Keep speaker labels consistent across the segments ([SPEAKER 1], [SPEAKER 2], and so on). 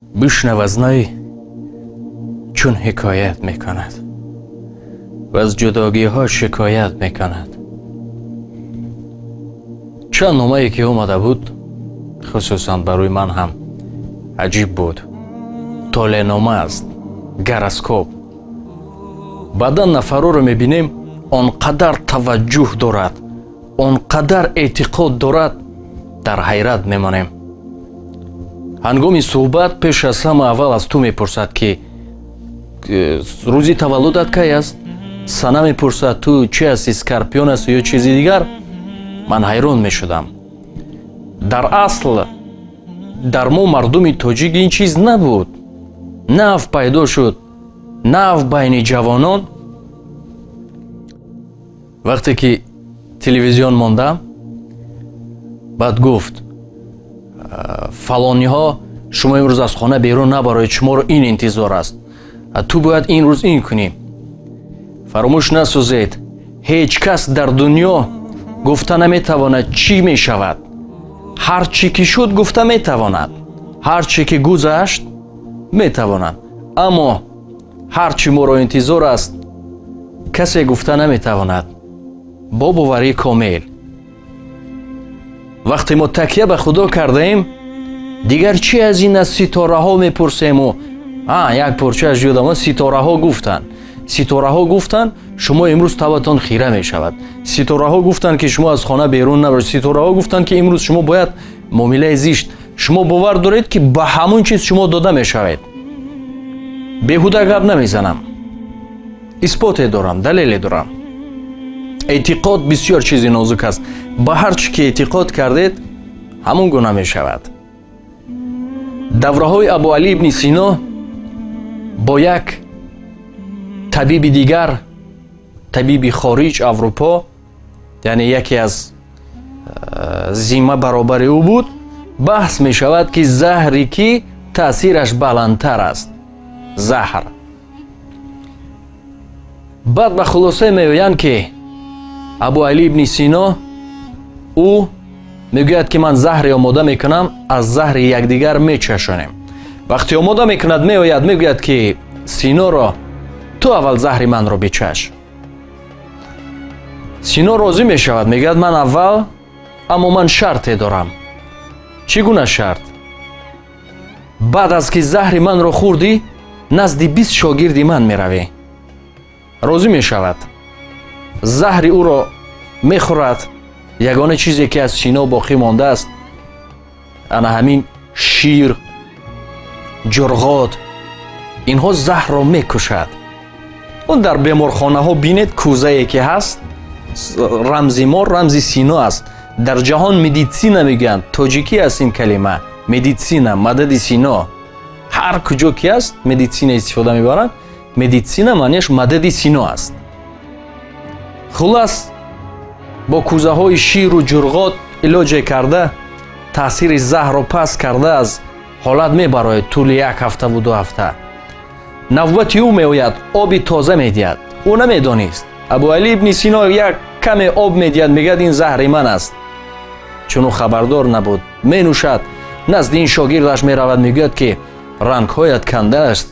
[SPEAKER 1] Бишнав аз ней, чун ҳикоят мекунад ва аз ҷудогиҳо шикоят мекунад. Чанд номае ки омада буд, хусусан барои ман ҳам аҷиб буд. Толенома аст, гороскоп. Баъдан нафарҳоро мебинем, он қадар таваҷҷӯҳ дорад, он қадар эътиқод дорад, дар ҳайрат мемонем. Ҳангоми суҳбат пеш аз ҳама аввал аз ту мепурсад, ки рӯзи таваллудат кай аст, сана мепурсад, ту чи ҳасти, скорпион асту ё чизи дигар. Ман ҳайрон мешудам. Дар асл дар мо, мардуми тоҷик, ин чиз набуд, нав пайдо шуд, нав байни ҷавонон. Вақте ки телевизион мондам, баъд гуфт: «Фалониҳо, шумо имрӯз аз хона берун набароед, шуморо ин интизор аст, ту бояд ин рӯз ин кунӣ». Фаромӯш насозед, ҳеҷ кас дар дунё гуфта наметавонад, чӣ мешавад. Ҳар чӣ ки шуд, гуфта метавонад, ҳар чӣ ки гузашт, метавонад, аммо ҳар чӣ моро интизор аст, касе гуфта наметавонад бо боварии комил. Вақте мо такя ба Худо кардаем, дигар чӣ аз ин аз ситораҳо мепурсему? А як порчааш ёдам: ситораҳо гуфтанд, ситораҳо гуфтанд, шумо имрӯз табатон хира мешавад, ситораҳо гуфтанд, ки шумо аз хона берун набаред, ситораҳо гуфтанд, ки имрӯз шумо бояд муомилаи зишт. Шумо бовар доред, ки ба ҳамон чиз шумо дода мешавед. Беҳуда гап намезанам, исботе дорам, далеле дорам. Эътиқод бисёр чизи нозук аст. Ба ҳар чӣ ки эътиқод кардед, ҳамон гуна мешавад. Давраҳои Абуалӣ ибни Сино бо як табиби дигар, табиби хориҷ, Аврупо, яъне яке аз зимма баробари ӯ буд, баҳс мешавад, ки заҳре ки таъсираш баландтар аст, заҳр. Баъд ба хулоса меоянд, ки Абуалӣ ибни Сино, ӯ мегӯяд, ки ман заҳре омода мекунам, аз заҳри якдигар мечашонем. Вақте омода мекунад, меояд, мегӯяд, ки Синоро: «Ту аввал заҳри манро бичаш». Сино розӣ мешавад, мегӯяд: «Ман аввал, аммо ман шарте дорам». «Чӣ гуна шарт?» «Баъд аз ки заҳри манро хӯрдӣ, назди 20 шогирди ман меравӣ». Розӣ мешавад, заҳри ӯро мехӯрад. Ягона чизе ки аз Сино боқӣ мондааст, ана ҳамин шир, ҷурғот, инҳо заҳрро мекушад. Он дар беморхонаҳо бинед, кӯзае ки ҳаст, рамзи мо, рамзи Сино аст. Дар ҷаҳон медицина мегӯянд, тоҷикӣ аст ин калима, медицина, мадади Сино. Ҳар куҷо ки аст, медицина истифода мебаранд. Медицина маънияш мадади Сино аст. Хулас, бо кӯзаҳои ширу ҷурғот илоҷе карда, таъсири заҳрро паст карда, аз ҳолат мебарояд. Тӯли як ҳафтаву 2 ҳафта навбати ӯ меояд, оби тоза медиҳад. Ӯ намедонист. Абуалӣ ибни Сино як каме об медиҳад, мегӯяд: «Ин заҳри ман аст». Чун ӯ хабардор набуд, менӯшад. Назди ин шогирдаш меравад, мегӯяд, ки рангҳоят канда аст.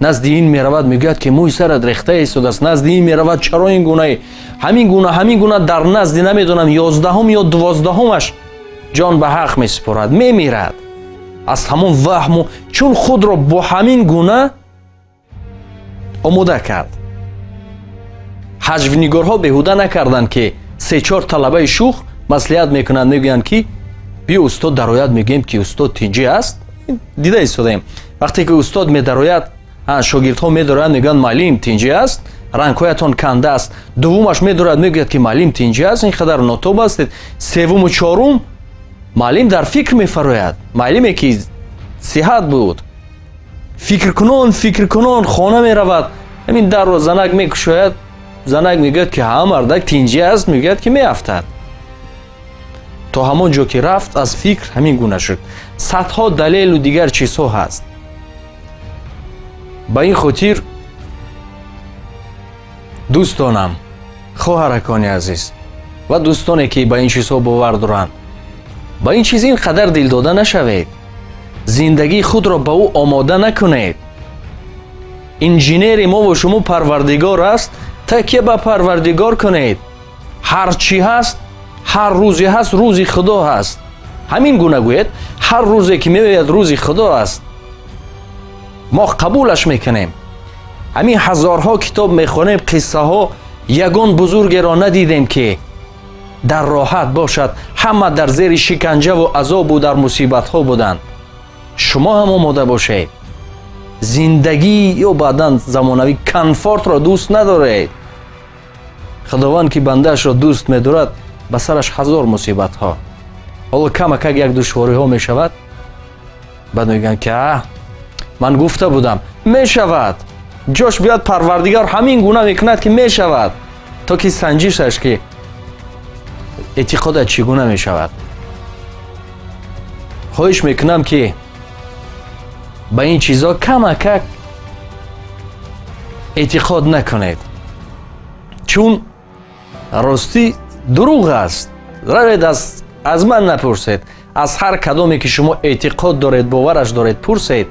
[SPEAKER 1] Назди ин меравад, мегӯяд, ки мӯи сарат рехта истодааст. Назди ин меравад: «Чаро ин гунаи?» Ҳамин гуна, ҳамин гуна, дар назди намедонам 11-ум ё 12-умаш ҷон ба ҳақ месупорад, мемирад аз ҳамон ваҳму, чун худро бо ҳамин гуна омода кард. Ҳаҷвнигорҳо беҳуда накарданд, ки се-чор талабаи шух маслиҳат мекунанд, мегӯянд, ки биё, устод дарояд, мегӯем, ки устод тинҷӣ аст. Дида истодаем, вақте ки устод медарояд, шогирдҳо медароянд, мегӯянд: «Муаллим, тинҷӣ аст? Рангҳоятон канда аст». Дуввумаш медорад, мегӯяд, ки «Муаллим, тинҷӣ аст? Ин қадар нотоб ҳастед?» Севуму чорум, муаллим дар фикр мефарояд. Муаллиме ки сиҳат буд, фикркунон, фикркунон хона меравад. Ҳамин дарро занак мекушояд, занак мегӯяд, ки «Ҳа, мардак, тинҷӣ аст?» Мегӯяд, ки меафтад. То ҳамон ҷо ки рафт, аз фикр ҳамин гуна шуд. Садҳо далелу дигар чизҳо ҳаст. Ба ин хотир, дӯстонам, хоҳаракони азиз ва дӯстоне, ки ба ин чизҳо бовар доранд, ба ин чиз ин қадар дилдода нашавед. Зиндагии худро ба ӯ омода накунед. Инженери мову шумо Парвардигор аст, такя ба Парвардигор кунед. Ҳар чӣ ҳаст, ҳар рӯзе ҳаст, рӯзи Худо ҳаст. Ҳамин гуна гӯед: ҳар рӯзе ки меояд, рӯзи Худо аст, мо қабулаш мекунем. Ҳамин ҳазорҳо китоб мехонем, қиссаҳо, ягон бузургеро надидем, ки дар роҳат бошад. Ҳама дар зери шиканҷаву азобу дар мусибатҳо буданд. Шумо ҳам омода бошед. Зиндагӣ ё баъдан замонавӣ комфортро дӯст надоред. Худованд, ки бандаашро дӯст медорад, ба сараш ҳазор мусибатҳо. Ҳоло камакак як душвориҳо мешавад, баъд мегӯянд, ки а, ман гуфта будам, мешавад. Ҷош биёд, Парвардигор ҳамин гуна мекунад, ки мешавад, то ки санҷишаш, ки эътиқодат чӣ гуна мешавад. Хоҳиш мекунам, ки ба ин чизо камакак эътиқод накунед, чун ростӣ дурӯғ аст. Равед, аз ман напурсед, аз ҳар кадоме ки шумо эътиқод доред, бовараш доред, пурсед.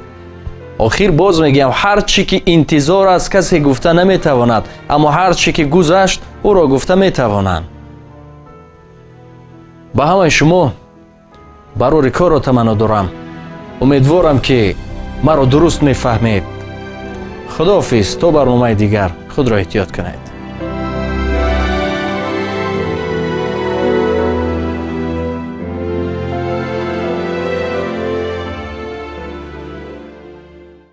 [SPEAKER 1] Охир боз мегӯям: ҳар чӣ ки интизор аст, касе гуфта наметавонад, аммо ҳар чӣ ки гузашт, ӯро гуфта метавонанд. Ба ҳамаи шумо барори корро таманно дорам. Умедворам, ки маро дуруст мефаҳмед. Худоҳофиз, то барномаи дигар. Худро эҳтиёт кунед.